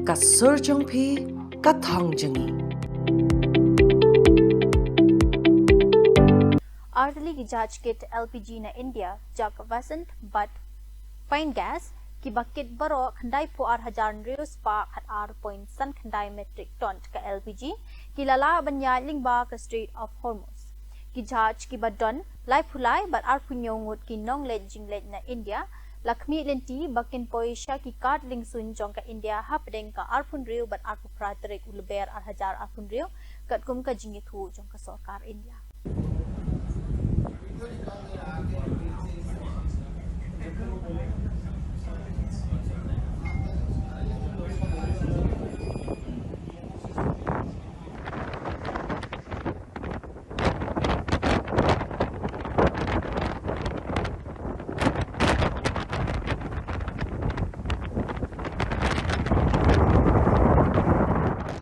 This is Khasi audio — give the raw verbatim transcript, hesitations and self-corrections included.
Ka sur jong phi, ka thong jong ngi. Artylli ki jahaj kit L P G na India, jak Vashon bad Pine Gas, kiba kit baroh khyndai phew ar hajar hynriew spah khat ar point san khyndai metric ton ka L P G, ki la lah ban ïaid lyngba ka Strait of Hormuz. Ki jahaj kiba don lai phew lai bad ar phew hynñiew ngut ki nongleit jingleit na India, la khmih lynti ba kin poi sha ki kad lyngsuiñ jong ka India hapdeng ka ar phew hynriew bad ar phew phra tarik u Lber ar hajar ar phew hynriew, katkum ka jingïathuh jong ka sorkar India.